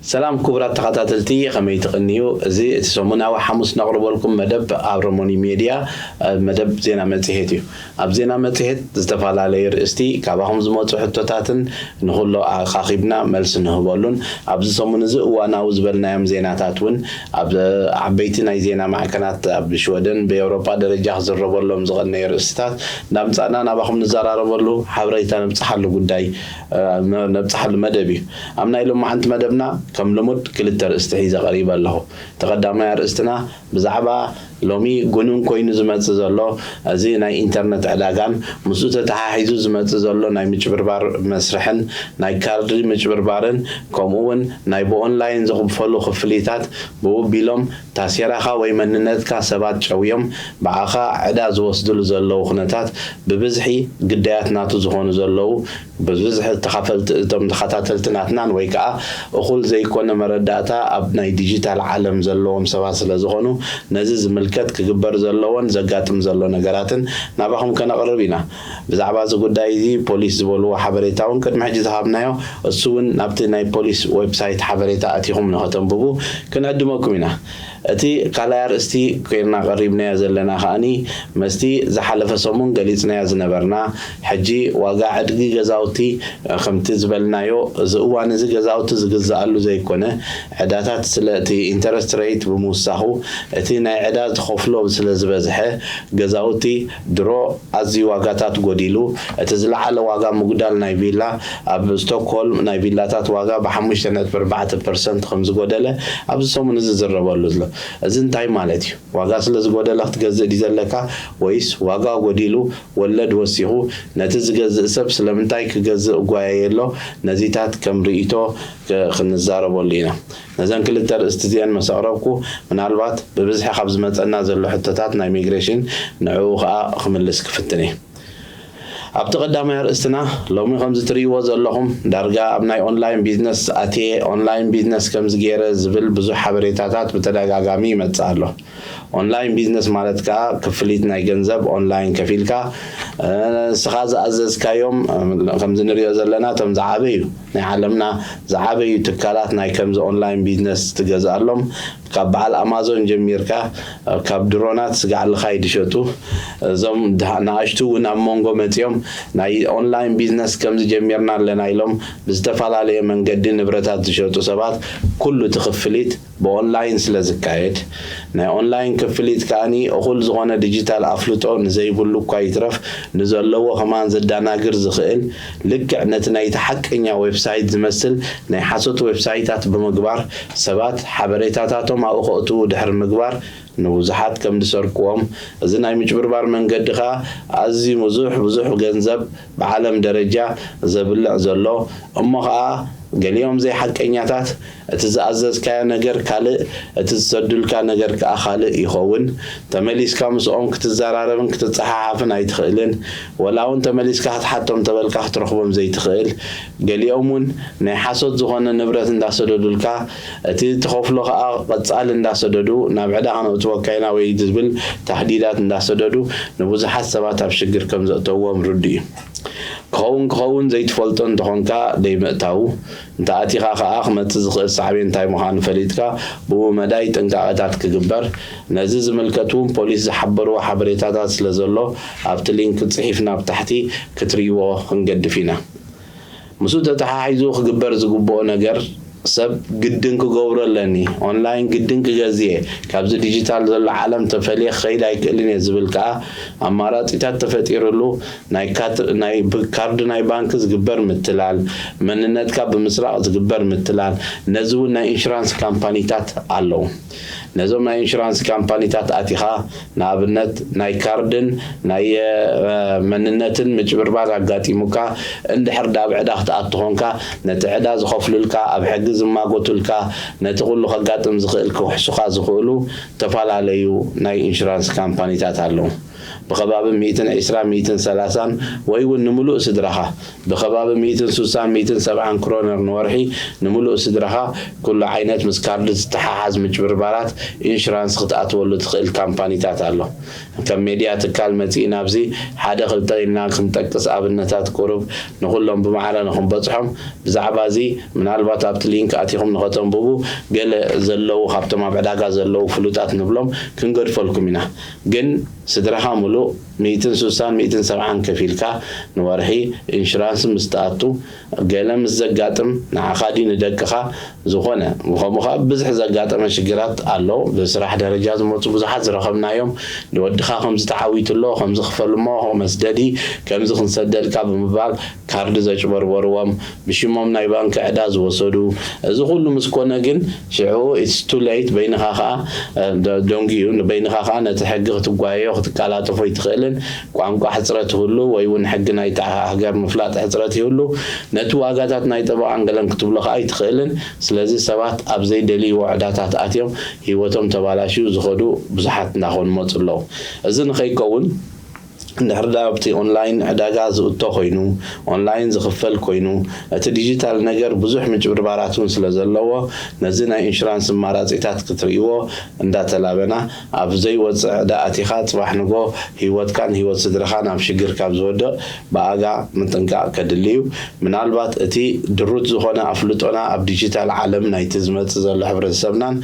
ሰላም ክቡራት ተኸታተልቲ፣ ከመይ ትቕንዩ? እዚ እቲ ሰሙናዊ ሓሙስ ነቕርበልኩም መደብ ኣብ ሮሞኒ ሜድያ፣ እ፣ መደብ ዜና መጽሔት እዩ። ኣብ ዜና መጽሔት ዝተፈላለየ ርእስቲ ካባኹም ዝመጹ ሕቶታትን ንኹሎ ኣኻኺብና መልሲ ንህበሉን፣ ኣብዚ ሰሙን እዚ እዋናዊ ዝበልናዮም ዜናታት እውን ኣብ ዓበይቲ ናይ ዜና ማዕከናት ኣብ ሽወደን ብኤውሮጳ ደረጃ ክዝረበሎም ዝቐነየ ርእስታት እንዳምጻእና ናባኹም ንዘራረበሉ ሓበሬታ ነብጽሓሉ ጉዳይ፣ እ፣ ነ-፣ ነብጽሓሉ መደብ እዩ። ኣብ ናይ ሎማዓንቲ መደብና ከም ልሙድ ክልተ ርእስቲ ሒዘ ቀሪበ ኣለኹ። እቲ ቀዳማይ ኣርእስትና ብዛዕባ ሎሚ ጉኑን ኮይኑ ዝመጽእ ዘሎ እዚ ናይ ኢንተርነት ዕዳጋን ምስኡ ተተሓሒዙ ዝመጽእ ዘሎ ናይ ምጭብርባር መስርሕን ናይ ካርዲ ምጭብርባርን ከምኡ እውን ናይ ብኦንላይን ዝኽፈሉ ክፍሊታት ብኡ ቢሎም ታሴራኻ ወይ መንነትካ ሰባት ጨውዮም ብዓኻ ዕዳ ዝወስድሉ ዘለዉ ኩነታት ብብዝሒ ግዳያት ናቱ ዝኾኑ ዘለዉ ብብዝሒ ተኻፈልቲ እቶም ተኸታተልቲ ናትናን ወይ ከዓ እኹል ዘይኮነ መረዳእታ ኣብ ናይ ዲጂታል ዓለም ዘለዎም ሰባት ስለ ዝኾኑ ነዚ ዝምልከት ክግበር ዘለዎን ዘጋጥም ዘሎ ነገራትን ናባኹም ከነቕርብ ኢና። ብዛዕባ እዚ ጉዳይ እዚ ፖሊስ ዝበልዎ ሓበሬታ እውን ቅድሚ ሕጂ ዝሃብናዮ እሱ እውን ናብቲ ናይ ፖሊስ ዌብሳይት ሓበሬታ ኣቲኹም ንኸተንብቡ ክንዕድመኩም ኢና። እቲ ካልኣይ ኣርእስቲ ኮይና ቀሪብናዮ ዘለና ከኣኒ መስቲ ዝሓለፈ ሰሙን ገሊጽናዮ ዝነበርና ሕጂ ዋጋ ዕድጊ ገዛውቲ ከምቲ ዝበልናዮ እዚ እዋን እዚ ገዛውቲ ዝግዝኣሉ ዘይኮነ ዕዳታት ስለ እቲ ኢንተረስት ሬት ብምውሳኹ እቲ ናይ ዕዳ ትኸፍሎ ስለ ዝበዝሐ ገዛውቲ ድሮ ኣዝዩ ዋጋታት ጎዲሉ እቲ ዝለዓለ ዋጋ ምጉዳል ናይ ቪላ ኣብ ስቶክሆልም ናይ ቪላታት ዋጋ ብሓሙሽተ ነጥቢ ኣርባዕተ ፐርሰንት ከም ዝጎደለ ኣብዚ ሰሙን እዚ ዝረበሉ ኣሎ። እዚ እንታይ ማለት እዩ? ዋጋ ስለ ዝጎደለ ክትገዝእ ድዩ ዘለካ ወይስ ዋጋ ጎዲሉ ወለድ ወሲኹ ነቲ ዝገዝእ ሰብ ስለምንታይ ክገዝእ እጓየየ ኣሎ? ነዚታት ከም ርእይቶ ክ-፣ ክንዛረበሉ ኢና። ነዘን ክልተ ርእስቲ እዚአን መሰቕረብኩ ምናልባት ብብዝሒ ካብ ዝመጸና ዘሎ ሕቶታት ናይ ሚግሬሽን ንዕኡ ኸኣ ክምልስ ክፍትን እየ። ኣብቲ ቀዳማይ ኣርእስትና ሎሚ ከምዚ ትርእይዎ ዘለኹም ዳርጋ ኣብ ናይ ኦንላይን ቢዝነስ ኣትየ ኦንላይን ቢዝነስ ከምዚ ገይረ ዝብል ብዙሕ ሓበሬታታት ብተደጋጋሚ ይመጽእ ኣሎ። ኦንላይን ቢዝነስ ማለት ከኣ ክፍሊት ናይ ገንዘብ ኦንላይን ከፊልካ፣ እ፣ ንስኻ ዝኣዘዝካዮም፣ እ፣ ከምዚ ንሪኦ ዘለና እቶም ዝዓበዩ ናይ ዓለምና ዝዓበዩ ትካላት ናይ ከምዚ ኦንላይን ቢዝነስ ትገዝኣሎም ካብ በዓል ኣማዞን ጀሚርካ፣ እ፣ ካብ ድሮናት ስጋዕ ልኻይ ዝሸጡ፣ እዞም ድሃ-፣ ንኣሽቱ እውን ኣብ መንጎ መጺኦም ናይ ኦንላይን ቢዝነስ ከምዚ ጀሚርና ኣለና ኢሎም ብዝተፈላለየ መንገዲ ንብረታት ዝሸጡ ሰባት ኩሉ እቲ ክፍሊት ብኦንላይን ስለ ዝካየድ፣ ናይ ኦንላይን ክፍሊት ከኣኒ እኹል ዝኾነ ዲጂታል ኣፍልጦ ንዘይብሉ እኳ ይትረፍ ንዘለዎ ከማን ዘዳናግር ዝኽእል ልክዕ ነቲ ናይቲ ሓቀኛ ዌብሳይት ዝመስል ናይ ሓሶት ዌብሳይታት ብምግባር ሰባት ሓበሬታታቶም ኣብኡ ከእትዉ ድሕሪ ምግባር ንብዙሓት ከም ዝሰርቅዎም፣ እዚ ናይ ምጭብርባር መንገዲ ኸኣ ኣዝዩ ብዙሕ ብዙሕ ገንዘብ ብዓለም ደረጃ ዘብልዕ ዘሎ እሞ ኸኣ ገሊኦም ዘይሓቀኛታት እቲ ዝኣዘዝካዮ ነገር ካልእ እቲ ዝሰዱልካ ነገር ከኣ ካልእ ይኸውን። ተመሊስካ ምስኦም ክትዘራረብን ክትጸሓሓፍን ኣይትኽእልን። ወላ እውን ተመሊስካ ክትሓቶም ተበልካ ክትረኽቦም ዘይትኽእል። ገሊኦም እውን ናይ ሓሶት ዝኾነ ንብረት እንዳሰደዱልካ እቲ ትኸፍሎ ከኣ ቀጻሊ እንዳሰደዱ ናብ ዕዳ ከነእትወካ ኢና ወይ ዝብል ታህዲዳት እንዳሰደዱ ንብዙሓት ሰባት ኣብ ሽግር ከም ዘእተዎም ርዱእ እዩ። ክኸውን ክኸውን ዘይትፈልጦ እንተኾንካ ደይምእታዉ፣ እንተ ኣቲኻ ከኣ ክመጽእ ዝኽእል ሳዕቤን እንታይ ምዃኑ ፈሊጥካ ብኡ መዳይ ጥንቃቐታት ክግበር፣ ነዚ ዝምልከት እውን ፖሊስ ዝሓበርዎ ሓበሬታታት ስለ ዘሎ ኣብቲ ሊንክ ጽሒፍና ኣብ ታሕቲ ክትርእይዎ ክንገድፍ ኢና። ምስኡ ተተሓሒዙ ክግበር ዝግብኦ ነገር ሰብ ግድን ክገብሮ ኣለኒ፣ ኦንላይን ግድን ክገዝእ እየ፣ ካብዚ ዲጂታል ዘሎ ዓለም ተፈልየ ክኸይድ ኣይክእልን እየ ዝብል ከኣ ኣማራጺታት ተፈጢርሉ ናይ ካት-፣ ናይ ብ-፣ ካርድ ናይ ባንክ ዝግበር ምትላል፣ መንነትካ ብምስራቕ ዝግበር ምትላል፣ ነዚ እውን ናይ ኢንሹራንስ ካምፓኒታት ኣለዉ። ነዞም ናይ ኢንሹራንስ ካምፓኒታት ኣቲኻ ንኣብነት ናይ ካርድን ናይ፣ እ፣ መንነትን ምጭብርባር ኣጋጢሙካ እንድሕር ዳብ ዕዳ ክትኣቱ ኾንካ ነቲ ዕዳ ዝኸፍሉልካ ኣብ ሕጊ ዝማጎቱልካ ነቲ ኩሉ ከጋጥም ዝኽእል ክውሕሱኻ ዝኽእሉ ዝተፈላለዩ ናይ ኢንሹራንስ ካምፓኒታት ኣለዉ። ብኸባቢ ሚእትን ዕስራን ሚእትን ሰላሳን ወይ እውን ንምሉእ ስድራኻ፣ ብኸባቢ ሚእትን ስሳን ሚእትን ሰብዓን ክሮነር ንወርሒ ንምሉእ ስድራኻ፣ ኩሉ ዓይነት ምስ ካርድ ዝተሓሓዝ ምጭብርባራት ኢንሹራንስ ክትኣትወሉ ትኽእል ካምፓኒታት ኣሎ። ከም ሜድያ ትካል መጺእና ኣብዚ ሓደ ክልተ ኢልና ክንጠቅስ ኣብነታት ቁሩብ ንኹሎም ብማዕረ ንኽንበጽሖም፣ ብዛዕባ እዚ ምናልባት ኣብቲ ሊንክ ኣቲኹም ንኸተንብቡ ገለ ዘለዉ ካብቶም ኣብ ዕዳጋ ዘለዉ ፍሉጣት ንብሎም ክንገድፈልኩም ኢና። ግን ስድራኻ ምሉእ ሚእትን ስሳን ሚእትን ሰብዓን ከፊልካ ንወርሒ ኢንሹራንስ ምስ ትኣቱ፣ ገለ ምስ ዘጋጥም ንዓኻ ድዩ ንደቅኻ ዝኾነ፣ ብኸምኡ ኸኣ ብዝሒ ዘጋጠመ ሽግራት ኣሎ። ብስራሕ ደረጃ ዝመጹ ብዙሓት ዝረኸብናዮም፣ ንወድኻ ከምዚ ተዓዊቱ ኣሎ፣ ከምዚ ክፈል እሞ መስደዲ ከምዚ ክንሰደልካ ብምባል ካርድ ዘጭበርበርዎም፣ ብሽሞም ናይ ባንክ ዕዳ ዝወሰዱ፣ እዚ ኩሉ ምስ ኮነ ግን ሽዑ it's too late፣ በይንኻ ኸኣ ደንጉዩ፣ በይንኻ ኸኣ ነቲ ሕጊ ክትጓየዮ ክትቀላጠፎ ኣይትኽእልን። ቋንቋ ሕጽረት ይህሉ ወይ እውን ሕጊ ናይታ ሃገር ምፍላጥ ሕጽረት ይህሉ፣ ነቲ ዋጋታት ናይ ጠበቓን ገለን ክትብሎ ኸኣ ኣይትኽእልን። ስለዚ ሰባት ኣብ ዘይደልይዎ ዕዳታት ኣትዮም ህይወቶም ተባላሽዩ ዝኸዱ ብዙሓት እናኾኑ መጹ ኣለዉ። እዚ ንኸይከውን እንድሕር ዳ ኣብቲ ኦንላይን ዕዳጋ ዝእቶ ኮይኑ፣ ኦንላይን ዝኽፈል ኮይኑ፣ እቲ ዲጂታል ነገር ብዙሕ ምጭብርባራት እውን ስለ ዘለዎ፣ ነዚ ናይ ኢንሹራንስ ኣማራጺታት ክትርእይዎ እንዳተላበና፣ ኣብ ዘይወጽእ ዕዳ ኣቲኻ ጽባሕ ንጎ ህይወትካን ህይወት ስድራኻን ኣብ ሽግር ካብ ዝወድቕ ብኣጋ ምጥንቃቕ ከድሊ እዩ። ምናልባት እቲ ድሩት ዝኾነ ኣፍልጦና ኣብ ዲጂታል ዓለም ናይቲ ዝመጽእ ዘሎ ሕብረተሰብናን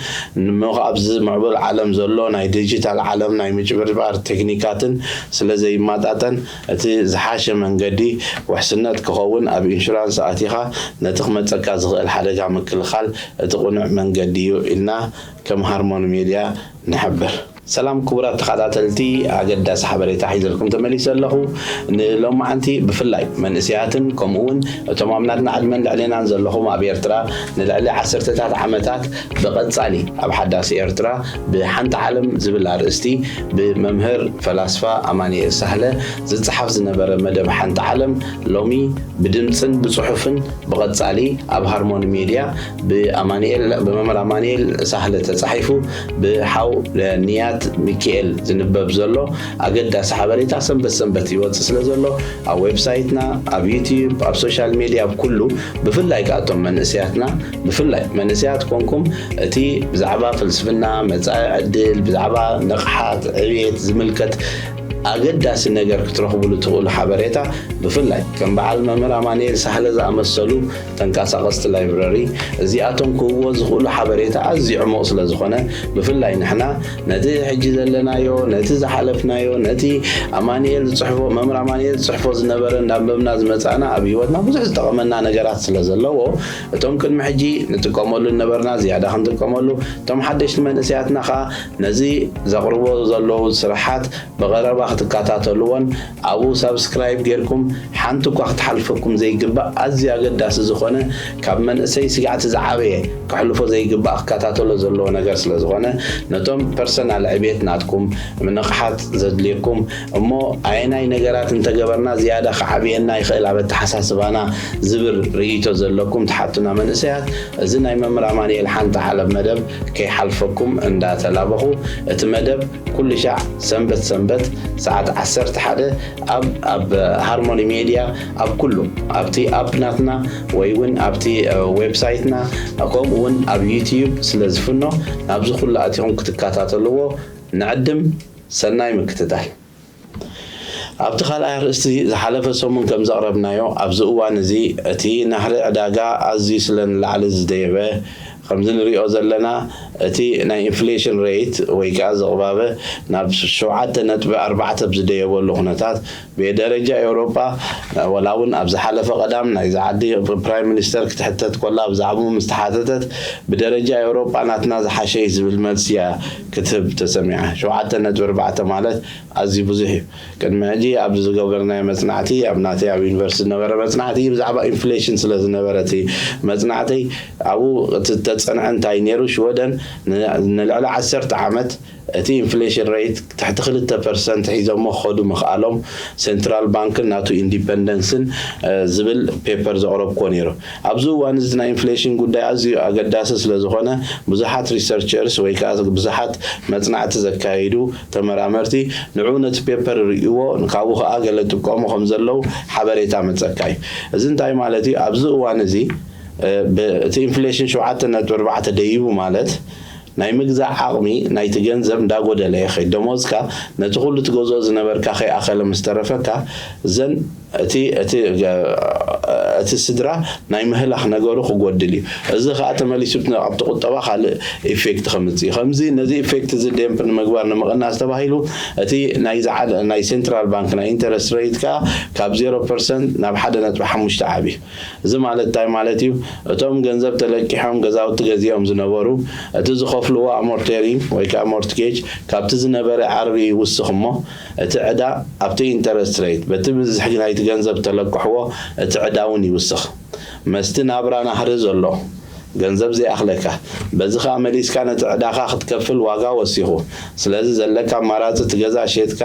ንሞ ኣብዚ ምዕቡል ዓለም ዘሎ ናይ ዲጂታል ዓለም ናይ ምጭብርባር ቴክኒካትን ስለ ዘይማጣጠን፣ እቲ ዝሓሸ መንገዲ ውሕስነት ክኸውን ኣብ ኢንሹራንስ ኣቲኻ ነቲ ክመጸካ ዝኽእል ሓደጋ ምክልኻል እቲ ቅኑዕ መንገዲ እዩ ኢልና ከም ሃርሞኒ ሜድያ ንሕብር። ሰላም ክቡራት ተኸታተልቲ፣ ኣገዳሲ ሓበሬታ ሒዘልኩም ተመሊሰ ኣለኹ። ንሎማዓንቲ ብፍላይ መንእሰያትን ከምኡ እውን እቶም ኣብ ናትና ዕድመን ልዕሌናን ዘለኹም ኣብ ኤርትራ ንልዕሊ ዓሰርተታት ዓመታት ብቐጻሊ ኣብ ሓዳስ ኤርትራ ብሓንቲ ዓለም ዝብል ኣርእስቲ ብመምህር ፈላስፋ ኣማኑኤል ሳህለ ዝጸሓፍ ዝነበረ መደብ ሓንቲ ዓለም ሎሚ ብድምጽን ብጽሑፍን ብቐጻሊ ኣብ ሃርሞኒ ሜድያ ብኣማኑኤል፣ ብመምህር ኣማኑኤል ሳህለ ተጻሒፉ ብሓው ንያት ሚካኤል ዝንበብ ዘሎ ኣገዳሲ ሓበሬታ ሰንበት ሰንበት ይወጽእ ስለ ዘሎ ኣብ ዌብሳይትና፣ ኣብ ዩትዩብ፣ ኣብ ሶሻል ሜድያ፣ ኣብ ኩሉ ብፍላይ ከኣ እቶም መንእሰያትና ብፍላይ መንእሰያት ኮንኩም እቲ ብዛዕባ ፍልስፍና፣ መጻኢ ዕድል፣ ብዛዕባ ንቕሓት፣ ዕብየት ዝምልከት ኣገዳሲ ነገር ክትረኽቡሉ ትኽእሉ ሓበሬታ ብፍላይ ከም በዓል መምህር ኣማኑኤል ሳህለ ዝኣመሰሉ ተንቀሳቐስቲ ላይብረሪ እዚኣቶም ክህብዎ ዝኽእሉ ሓበሬታ ኣዝዩ ዕሙቕ ስለ ዝኾነ ብፍላይ ንሕና ነቲ ሕጂ ዘለናዮ፣ ነቲ ዝሓለፍናዮ፣ ነቲ ኣማኑኤል ዝጽሕፎ፣ መምህር ኣማኑኤል ዝጽሕፎ ዝነበረ እንዳንበብና ዝመጻእና ኣብ ህይወትና ብዙሕ ዝጠቐመና ነገራት ስለ ዘለዎ እቶም ቅድሚ ሕጂ ንጥቀመሉ ዝነበርና ዝያዳ ክንጥቀመሉ፣ እቶም ሓደሽቲ መንእሰያትና ኸኣ ነዚ ዘቕርቦ ዘለዉ ስራሓት ብቐረባ ክትከታተልዎን ኣብኡ ሳብስክራይብ ጌርኩም ሓንቲ እኳ ክትሓልፈኩም ዘይግባእ ኣዝዩ ኣገዳሲ ዝኾነ ካብ መንእሰይ ስጋዕቲ ዝዓበየ ከሕልፎ ዘይግባእ ክከታተሎ ዘለዎ ነገር ስለ ዝኾነ ነቶም ፐርሰናል ዕቤት ናትኩም ንቕሓት ዘድልየኩም እሞ ኣየናይ ነገራት እንተገበርና ዝያዳ ክዓብየና ይኽእል ኣብ ኣተሓሳስባና ዝብል ርእይቶ ዘለኩም ትሓቱና መንእሰያት እዚ ናይ መምህር ኣማኑኤል ሓንቲ ዓለም መደብ ከይሓልፈኩም እንዳተላበኹ እቲ መደብ ኩሉ ሻዕ ሰንበት ሰንበት ሰዓት ዓሰርተ ሓደ ኣብ ኣብ ሃርሞኒ ሜድያ ኣብ ኩሉ ኣብቲ ኣፕ ናትና ወይ እውን ኣብቲ ዌብሳይትና ከምኡ እውን ኣብ ዩትዩብ ስለ ዝፍኖ ናብዚ ኩሉ ኣቲኹም ክትከታተልዎ ንዕድም። ሰናይ ምክትታል። ኣብቲ ካልኣይ ኣርእስቲ ዝሓለፈ ሰሙን ከም ዘቕረብናዮ ኣብዚ እዋን እዚ እቲ ናህሪ ዕዳጋ ኣዝዩ ስለ ንላዕሊ ዝደየበ ከምዚ ንሪኦ ዘለና እቲ ናይ ኢንፍሌሽን ሬት ወይ ከዓ ዝቕባበ ናብ ሸውዓተ ነጥቢ ኣርባዕተ ብዝደየበሉ ኩነታት ብደረጃ ኤውሮጳ ወላ እውን ኣብ ዝሓለፈ ቀዳም ናይዚ ዓዲ ፕራይም ሚኒስተር ክትሕተት ኮላ ብዛዕባኡ ምስ ተሓተተት ብደረጃ ኤውሮጳ ናትና ዝሓሸ እዩ ዝብል መልሲ እያ ክትህብ ተሰሚዓ። ሸውዓተ ነጥቢ ኣርባዕተ ማለት ኣዝዩ ብዙሕ እዩ። ቅድሚ ሕጂ ኣብ ዝገበርናዮ መጽናዕቲ ኣብ ናተይ ኣብ ዩኒቨርሲቲ ዝነበረ መጽናዕቲ ብዛዕባ ኢንፍሌሽን ስለ ዝነበረ እቲ መጽናዕተይ ኣብኡ እቲ ዝጸንዐ እንታይ ነይሩ? ሽወደን ንልዕሊ ዓሰርተ ዓመት እቲ ኢንፍሌሽን ሬት ትሕቲ ክልተ ፐርሰንት ሒዞሞ ክኸዱ ምኽኣሎም ሴንትራል ባንክን ናቱ ኢንዲፐንደንስን ዝብል ፔፐር ዘቕረብኩዎ ነይሩ። ኣብዚ እዋን እዚ ናይ ኢንፍሌሽን ጉዳይ ኣዝዩ ኣገዳሲ ስለ ዝኾነ ብዙሓት ሪሰርቸርስ ወይ ከዓ ብዙሓት መጽናዕቲ ዘካየዱ ተመራመርቲ ንዑ ነቲ ፔፐር ርእይዎ፣ ካብኡ ከዓ ገለ ጥቀሙ ከም ዘለዉ ሓበሬታ መጸካ እዩ። እዚ እንታይ ማለት እዩ? ኣብዚ እዋን እዚ እቲ ኢንፍሌሽን ሸውዓተ ነጥቢ ኣርባዕተ ደይቡ ማለት ናይ ምግዛእ ዓቕሚ ናይቲ ገንዘብ እንዳጎደለ ይኸይድ። ደሞዝካ ነቲ ኩሉ ትገዝኦ ዝነበርካ ከይኣኸለ ምስ ተረፈካ እዘን እቲ እቲ እቲ ስድራ ናይ ምህላኽ ነገሩ ክጎድል እዩ። እዚ ከዓ ተመሊሱ ኣብቲ ቁጠባ ካልእ ኢፌክት ከምፅእ እዩ። ከምዚ ነዚ ኢፌክት እዚ ዴምፕ ንምግባር ንምቕናስ ተባሂሉ እቲ ናይ ዝዓለ ናይ ሴንትራል ባንክ ናይ ኢንተረስት ሬት ከዓ ካብ ዜሮ ፐርሰንት ናብ ሓደ ነጥቢ ሓሙሽተ ዓብዩ። እዚ ማለት እንታይ ማለት እዩ? እቶም ገንዘብ ተለቂሖም ገዛውቲ ገዚኦም ዝነበሩ እቲ ዝኸፍልዎ ኣሞርቴሪ ወይ ከዓ ሞርትጌጅ ካብቲ ዝነበረ ዓርቢ ይውስኽ እሞ እቲ ዕዳ ኣብቲ ኢንተረስት ሬት በቲ ብዝሕ ናይቲ ገንዘብ ተለቅሕዎ እቲ ዕዳ እውን ይውስኽ። መስቲ ናብራ ናህሪ ዘሎ ገንዘብ ዘይኣኽለካ፣ በዚ ከዓ መሊስካ ነቲ ዕዳኻ ክትከፍል ዋጋ ወሲኹ። ስለዚ ዘለካ ኣማራፂ እቲ ገዛ ሸጥካ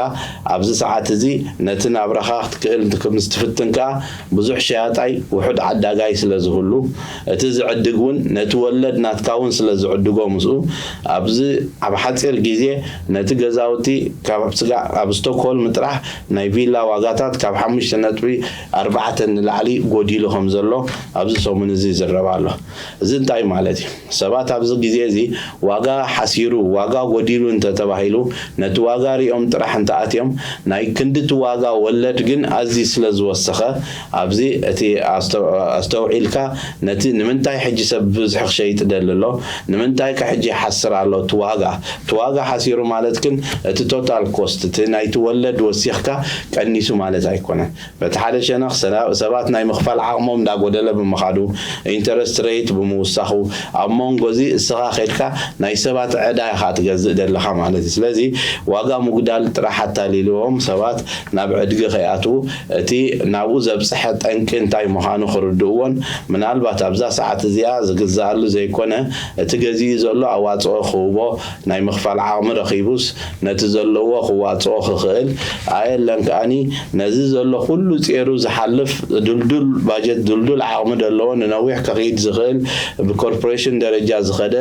ኣብዚ ሰዓት እዚ ነቲ ናብራኻ ክትክእል ምስ ትፍትን ከዓ ብዙሕ ሸያጣይ ውሑድ ዓዳጋይ ስለ ዝህሉ እቲ ዝዕድግ እውን ነቲ ወለድ ናትካ እውን ስለ ዝዕድጎ ምስኡ ኣብዚ ኣብ ሓፂር ግዜ ነቲ ገዛውቲ ካብ ስጋ ኣብ ስቶክሆልም ጥራሕ ናይ ቪላ ዋጋታት ካብ ሓሙሽተ ነጥቢ ኣርባዕተ ንላዕሊ ጎዲሉ ከም ዘሎ ኣብዚ ሰሙን እዚ ይዝረብ ኣሎ። እዚ እንታይ ማለት እዩ? ሰባት ኣብዚ ግዜ እዚ ዋጋ ሓሲሩ ዋጋ ጎዲሉ እንተተባሂሉ ነቲ ዋጋ ሪኦም ጥራሕ እንተኣትዮም ናይ ክንድቲ ዋጋ ወለድ ግን ኣዝዩ ስለ ዝወሰኸ ኣብዚ እቲ ኣስተውዒልካ ነቲ ንምንታይ ሕጂ ሰብ ብብዝሒ ክሸይጥ ደሊ ኣሎ? ንምንታይ ከ ሕጂ ይሓስር ኣሎ? እቲ ዋጋ እቲ ዋጋ ሓሲሩ ማለት ግን እቲ ቶታል ኮስት እቲ ናይቲ ወለድ ወሲኽካ ቀኒሱ ማለት ኣይኮነን። በቲ ሓደ ሸነኽ ሰባት ናይ ምኽፋል ዓቕሞም እንዳጎደለ ብምኻዱ ኢንተረስት ሬት ብምውሳኹ ኣብ መንጎ እዚ እስኻ ኸድካ ናይ ሰባት ዕዳ ኢኻ ትገዝእ ደለኻ ማለት እዩ። ስለዚ ዋጋ ምጉዳል ጥራሕ ኣታሊልዎም ሰባት ናብ ዕድጊ ከይኣትዉ እቲ ናብኡ ዘብፅሐ ጠንቂ እንታይ ምዃኑ ክርድእዎን ምናልባት ኣብዛ ሰዓት እዚኣ ዝግዛኣሉ ዘይኮነ እቲ ገዚኡ ዘሎ ኣዋፅኦ ክህቦ ናይ ምኽፋል ዓቕሚ ረኺቡስ ነቲ ዘለዎ ክዋፅኦ ክኽእል ኣየለን ከኣኒ ነዚ ዘሎ ኩሉ ጼሩ ዝሓልፍ ድልዱል ባጀት ድልዱል ዓቕሚ ዘለዎ ንነዊሕ ከኽይድ ዝኽእል ብኮርፖሬሽን ደረጃ ዝኸደ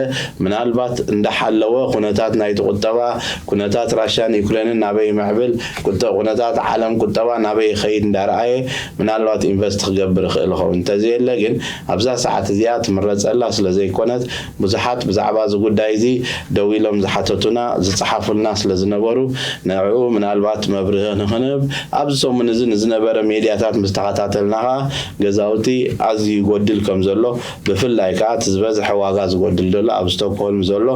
ምናልባት እንዳሓለወ ኩነታት ናይቲ ቁጠባ ኩነታት ራሻን ዩክሬንን ናበይ ይምዕብል ኩነታት ዓለም ቁጠባ ናበይ ይኸይድ እንዳረኣየ ምናልባት ኢንቨስት ክገብር ይኽእል ይኸውን እንተዘየለ ግን ኣብዛ ሰዓት እዚኣ ትምረፀላ ስለ ዘይኮነት ብዙሓት ብዛዕባ እዚ ጉዳይ እዚ ደው ኢሎም ዝሓተቱና ዝፀሓፉልና ስለ ዝነበሩ ንዕኡ ምናልባት መብርሂ ንክንህብ ኣብዚ ሰሙን እዚ ንዝነበረ ሜድያታት ምስ ተኸታተልና ከዓ ገዛውቲ ኣዝዩ ይጎድል ከም ዘሎ ብፍላይ ከዓ እቲ ዝበዝሐ ዋጋ ዝጎድል ዘሎ ኣብ ስቶክሆልም ዘሎ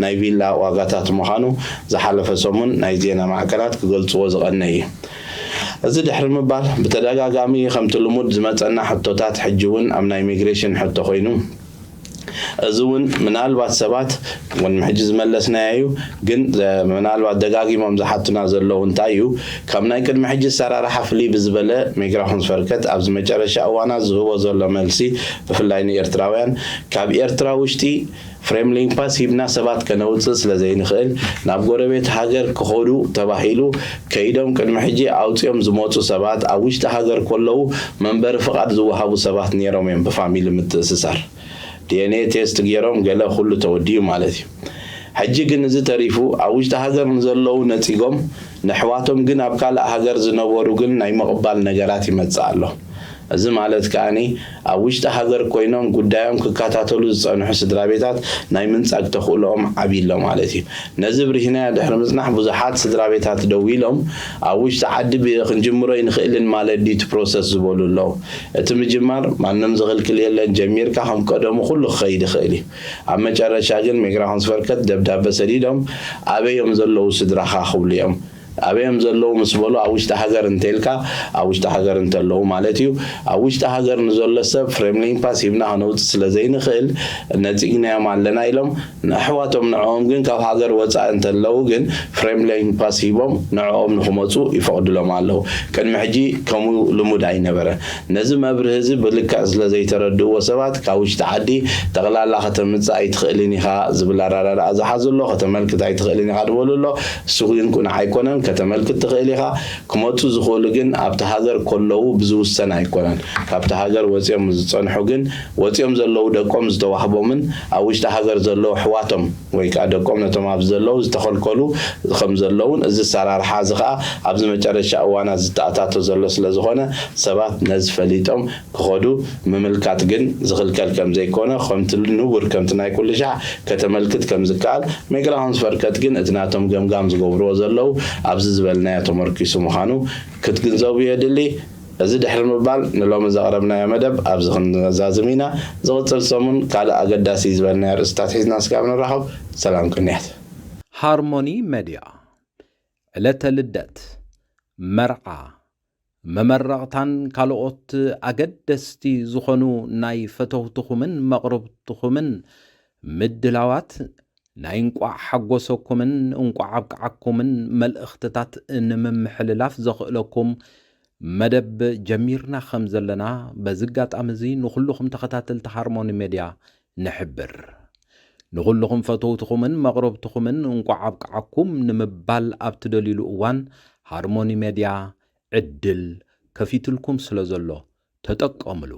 ናይ ቪላ ዋጋታት ምዃኑ ዝሓለፈ ሰሙን ናይ ዜና ማዕከናት ክገልፅዎ ዝቐነ እዩ። እዚ ድሕሪ ምባል ብተደጋጋሚ ከምቲ ልሙድ ዝመፀና ሕቶታት ሕጂ እውን ኣብ ናይ ኢሚግሬሽን ሕቶ ኮይኑ እዚ እውን ምናልባት ሰባት ቅድሚ ሕጂ ዝመለስናዮ እዩ ግን ምናልባት ደጋጊሞም ዝሓቱና ዘለዉ እንታይ እዩ ካብ ናይ ቅድሚ ሕጂ ኣሰራርሓ ፍልይ ብዝበለ ሜግራኹን ዝፈርከት ኣብዚ መጨረሻ እዋናት ዝህቦ ዘሎ መልሲ ብፍላይ ንኤርትራውያን ካብ ኤርትራ ውሽጢ ፍሬምሊን ፓስ ሂብና ሰባት ከነውፅእ ስለ ዘይንኽእል ናብ ጎረቤት ሃገር ክኸዱ ተባሂሉ ከይዶም ቅድሚ ሕጂ ኣውፂኦም ዝመፁ ሰባት ኣብ ውሽጢ ሃገር ከለዉ መንበሪ ፍቓድ ዝወሃቡ ሰባት ነይሮም እዮም ብፋሚሊ ምትእስሳር ዲኤንኤ ቴስት ገይሮም ገለ ኩሉ ተወዲኡ ማለት እዩ። ሕጂ ግን እዚ ተሪፉ ኣብ ውሽጢ ሃገር ንዘለዉ ነፂጎም ነሕዋቶም ግን ኣብ ካልእ ሃገር ዝነበሩ ግን ናይ ምቕባል ነገራት ይመፅእ ኣሎ። እዚ ማለት ከኣኒ ኣብ ውሽጢ ሃገር ኮይኖም ጉዳዮም ክከታተሉ ዝፀንሑ ስድራ ቤታት ናይ ምንፃግ ተኽእሎኦም ዓብይ ኣሎ ማለት እዩ። ነዚ ብርሂናዮ ድሕሪ ምፅናሕ ብዙሓት ስድራ ቤታት ደው ኢሎም ኣብ ውሽጢ ዓዲ ክንጅምሮ ኣይንኽእልን ማለት ድዩ እቲ ፕሮሰስ ዝበሉ ኣለዉ። እቲ ምጅማር ማንም ዝኽልክል የለን፣ ጀሚርካ ከም ቀደሙ ኩሉ ክኸይድ ይኽእል እዩ። ኣብ መጨረሻ ግን ሜግራኹን ዝፈርከት ደብዳበ ሰዲዶም ኣበይ እዮም ዘለዉ ስድራኻ ክብሉ እዮም። ኣበዮም ዘለዉ ምስ በሉ ኣብ ውሽጢ ሃገር እንተልካ ኣብ ውሽጢ ሃገር እንተለዉ ማለት እዩ። ኣብ ውሽጢ ሃገር ንዘሎ ሰብ ፍሬምሊን ፓስ ሂብና ከነውፅእ ስለ ዘይንኽእል ነፂግናዮም ኣለና ኢሎም ንኣሕዋቶም ንዕኦም ግን ካብ ሃገር ወፃኢ እንተለዉ ግን ፍሬምሊን ፓስ ሂቦም ንዕኦም ንክመፁ ይፈቕድሎም ኣለዉ። ቅድሚ ሕጂ ከምኡ ልሙድ ኣይነበረ። ነዚ መብርህ እዚ ብልክዕ ስለ ዘይተረድእዎ ሰባት ካብ ውሽጢ ዓዲ ጠቕላላ ከተምፅእ ኣይትኽእልን ኢኻ ዝብል ኣረዳድኣ ዝሓዙ ኣሎ። ከተመልክት ኣይትኽእልን ኢኻ ዝበሉ ኣሎ። እሱ ግን ቁኑዕ ኣይኮነን። ከተመልክት ትኽእል ኢኻ። ክመፁ ዝኽእሉ ግን ኣብቲ ሃገር ከለዉ ብዝውሰን ኣይኮነን። ካብቲ ሃገር ወፂኦም ዝፀንሑ ግን ወፂኦም ዘለዉ ደቆም ዝተዋህቦምን ኣብ ውሽጢ ሃገር ዘለዉ ኣሕዋቶም ወይ ከዓ ደቆም ነቶም ኣብዚ ዘለዉ ዝተኸልከሉ ከም ዘለዉን እዚ ኣሰራርሓ እዚ ከዓ ኣብዚ መጨረሻ እዋናት ዝተኣታቶ ዘሎ ስለ ዝኾነ ሰባት ነዚ ፈሊጦም ክኸዱ ምምልካት ግን ዝኽልከል ከም ዘይኮነ ከምቲ ንቡር ከምቲ ናይ ኩሉ ሻዕ ከተመልክት ከም ዝከኣል ሜግራ ሆንስፈርከት ግን እቲ ናቶም ገምጋም ዝገብርዎ ዘለዉ ኣብዚ ዝበልናዮ ተመርኪሱ ምዃኑ ክትግንዘቡ የድሊ። እዚ ድሕሪ ምባል ንሎሚ ዘቕረብናዮ መደብ ኣብዚ ክንዛዝም ኢና። ዝቕፅል ሰሙን ካልእ ኣገዳሲ ዝበልናዮ ርእስታት ሒዝና ስጋብ ንራኸብ ሰላም ቅንያት። ሃርሞኒ መድያ ዕለተ ልደት፣ መርዓ፣ መመረቕታን ካልኦት ኣገደስቲ ዝኾኑ ናይ ፈተውትኹምን መቕርብትኹምን ምድላዋት ናይ እንቋዕ ሓጎሰኩምን እንቋዕ ኣብቅዓኩምን መልእኽትታት ንምምሕልላፍ ዘኽእለኩም መደብ ጀሚርና ከም ዘለና በዚ ኣጋጣሚ እዚ ንኹልኹም ተኸታተልቲ ሃርሞኒ ሜድያ ንሕብር። ንኹልኹም ፈተውትኹምን መቕረብትኹምን እንቋዕ ኣብቅዓኩም ንምባል ኣብ ትደልዩሉ እዋን ሃርሞኒ ሜድያ ዕድል ከፊትልኩም ስለ ዘሎ ተጠቀምሉ።